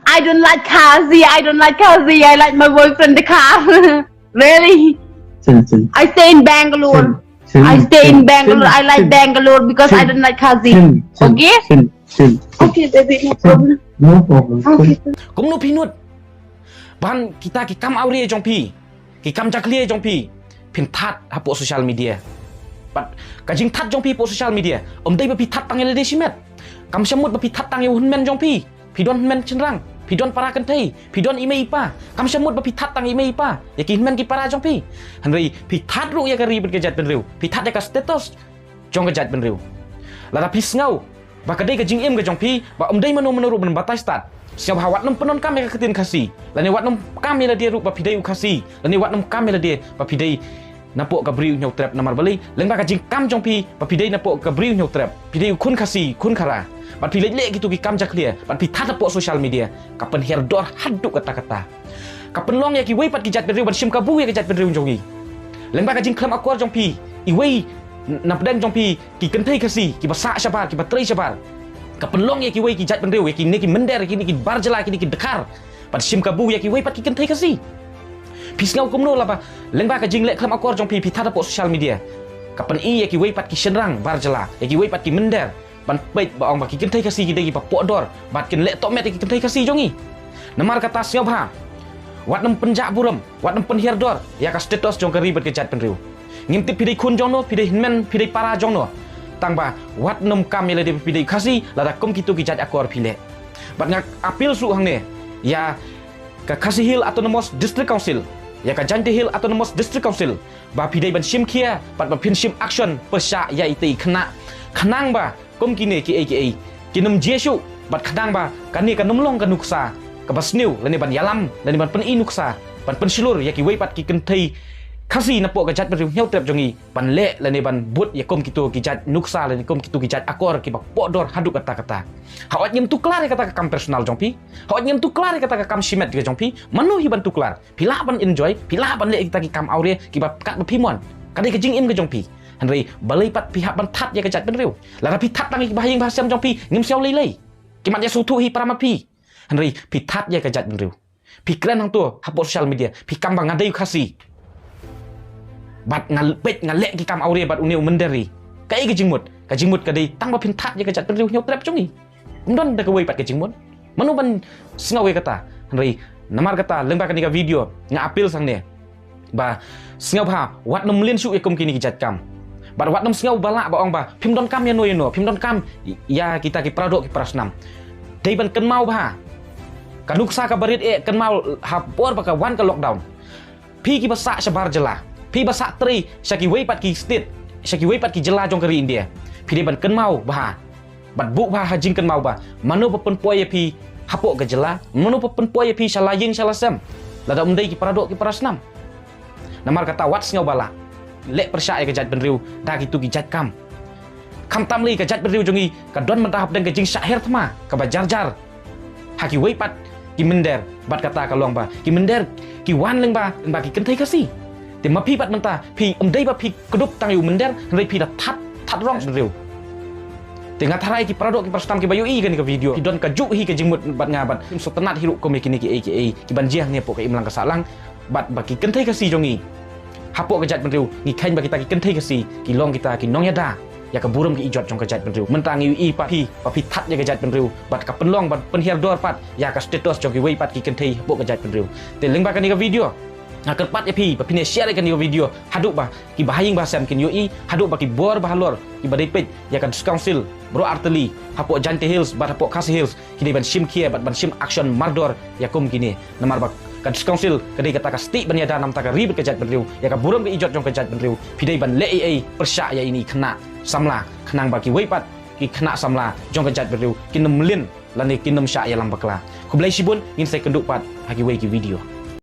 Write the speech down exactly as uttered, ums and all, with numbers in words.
I don't like Khasi. I don't like Khasi. I like my boyfriend, the car. Really? Chill, chill. I stay in Bangalore. Chill, I stay in chill, Bangalore. chill, I like chill. Bangalore because I Chill. don't like Khasi. Chill, chill, Okay? Chill, chill. Okay, baby, no Chill. problem. No problem. Okay. Chill. Kumno phi nud? Ban kita ki kam awria jong phi, ki kam jakhlia jong phi, phin that hapoh social media. Bad ka jingthat jong phi hapoh social media, ym dei ba phi that tang ïa lade shimet. Kam shym mut ba phi that tang ïa u hynmen jong phi. Phi don hynmen shynrang, phi don para kynthei, phi don i mei i pa. Kam shym mut ba phi that tang ïa i mei i pa, ïa ki hynmen ki para jong phi. Hynrei phi that ruh ïa ka ri bad ka jaitbynriew. Phi that ïa ka status jong ka jaitbynriew. Lada phi sngew ba ka dei ka jingim ka jong phi ba ym dei mano mano ruh ban batai stad, sngewbha wat nym pyndonkam ïa ka ktien Khasi, lane wat nym kam ïa lade ruh ba phi dei u Khasi, lane wat nym kam ïa lade ba phi dei napoh ka Bri u Hynñiewtrep. Namar balei? Lyngba ka jingkam jong phi ba phi dei napoh ka Bri u Hynñiewtrep, phi dei u khun Khasi, khun Khara, bad phi leh leh kito ki kam jakhlia, bad phi that hapoh social media, ka pynhiar dor haduh katta katta. Ka pynlong ïa kiwei pat ki jaitbynriew ban shim kabu ïa ka jaitbynriew jong ngi. Lyngba ka jingkhlem akor jong phi, iwei napdeng jong phi ki kynthei Khasi kiba sah shabar, kiba trei shabar, ka pynlong ïa kiwei ki jaitbynriew, ïa kine ki mynder, ïa kine ki bar jylla, ïa kine ki dkhar, ban shim kabu ïa kiwei pat ki kynthei Khasi. Phi sngew kumno laba lyngba ka jingleh khlem akor jong phi, phi that hapoh social media, ka pyni ïa kiwei pat ki shynrang bar jylla, ïa kiwei pat ki mynder, ban peit ba ong ba ki kynthei Khasi ki dei kiba poh dor, bad kin leh tohmet ïa ki kynthei Khasi jong ngi. Namar kata sngewbha wat nym pynjah burom, wat nym pynhiar dor ïa ka status jong ka ri bad ka jaitbynriew. Ngim tip phi dei khun jong no, phi dei hynmen, phi dei para jong no, tang ba wat nym kam ïa lade ba phi dei Khasi lada kum kito ki jait akor phi leh. Bad nga appeal shuh hangne ïa ka Khasi Hills Autonomous District Council, ïa ka Jaintia Hills Autonomous District Council, ba phi dei ban shim khia bad ba phin shim action pyrshah ïa ite i khynnah, khnang ba kum kine kiei kiei kin ym jia shuh, bad khnang ba kane kan ym long ka nuksa kaba sniew lane ban ïalam lane ban pyni nuksa, ban pynshlur ïa kiwei pat ki kynthei Khasi napoh ka jaitbynriew Hynñiewtrep jong ngi ban leh lane ban bud ïa kum kito ki jait nuksa lane kum kito ki jait akor kiba poh dor haduh katta katta. Hooid, ngim tuklar ïa kata ka kam personal jong phi. Hooid, ngim tuklar ïa kata ka kam shimet ka jong phi. Mano hi ban tuklar? Phi lah ban enjoy, phi lah ban leh kita ki kam awria kiba katba phi mon, ka dei ka jingim ka jong phi. Hynrei balei pat phi hap ban that ïa ka jaitbynriew? Lada phi that tang ïa ki bahaïing bahasem jong phi, ngim sngew lei lei. Ki mat ïa sngewthuh hi para ma phi. Hynrei phi that ïa ka jaitbynriew. Phi kren hangto hapoh social media, phi kam ba nga dei u Khasi, bad nga peit nga leh ki kam awria bad une u mynder ri. Kaei ka jingmut? Ka jingmut ka dei tang ba phin that ïa ka jaitbynriew Hynñiewtrep jong ngi. Ym don da kawei pat ka jingmut. Mano ban sngew ïa kata? Hynrei namar kata, lyngba kane ka video nga appeal hangne ba sngewbha wat nym mlien shuh ïa kum kine ki jait kam. Bad wat nym sngew ba lah ba ong ba phim donkam ïa no ïa no, phim donkam ïa kita ki paradoh ki parasnam. Dei ban kynmaw bha, ka nuksa kaba rit eh, kynmaw ha por ba ka wan ka lockdown, phi kiba sah shabar jylla, phi ba sah trei sha kiwei pat ki state, sha kiwei pat ki jylla jong ka ri India, phi dei ban kynmaw bha bad buh bha ha jingkynmaw ba mano ba pynpoi ïa phi hapoh ka jylla, mano ba pynpoi ïa phi sha la ïing sha la sem, lada ym dei ki paradoh ki parasnam. Namar kata wat sngew ba lah leh pyrshah ïa ka jaitbynriew da kito ki jait kam. Khamtam lei, ka jaitbynriew jong ngi ka don mynta hapdeng ka jingshah her thma kaba jar jar ha kiwei pat ki mynder. Bad kata ka long ba ki mynder ki wan lyngba, lyngba ki kynthei Khasi. Te ma phi pat mynta phi ym dei ba phi kdup tang ïa u mynder, hynrei phi da that, that rong bynriew. Te nga tharai ki paradoh ki parasnam kiba ïohi ïa kane ka video, ki don kajuh hi ka jingmut bad nga, bad kim sngewtynnat hi ruh kum ïa kine kiei kiei kiban jia hangne hapoh ka imlang ka sahlang. Bad ba ki kynthei Khasi jong ngi hapoh ka jaitbynriew, ngi kheiñ ba kita ki kynthei Khasi ki long kita ki nongïada ïa ka burom ka ijot jong ka jaitbynriew. Mynta ngi ïohi pat phi ba phi that ïa ka jaitbynriew bad ka pynlong ban pynhiar dor pat ïa ka status jong kiwei pat ki kynthei hapoh ka jaitbynriew. Te lyngba kane ka video nga kyrpad ïa phi ba phin ïa share ïa kane ka video haduh ba ki bahaïing bahasem kin ïohi, haduh ba ki bor bahalor kiba dei peit ïa ka District Council baroh artylli hapoh Jaintia Hills bad hapoh Khasi Hills, ki dei ban shim khia bad ban shim action mardor ïa kum kine. Namar ba ka District Council ka dei kata ka stieh ban ïada na ka bynta ka ri bad ka jaitbynriew, ïa ka burom ka ijot jong ka jaitbynriew. Phi dei ban leh ei ei pyrshah ïa ine i khynnah samla, khnang ba kiwei pat ki khynnah samla jong ka jaitbynriew kin ym mlien lane kin ym shah ïalam bakla. Khublei shibun, ngin sa ïakynduh pat ha kiwei ki video.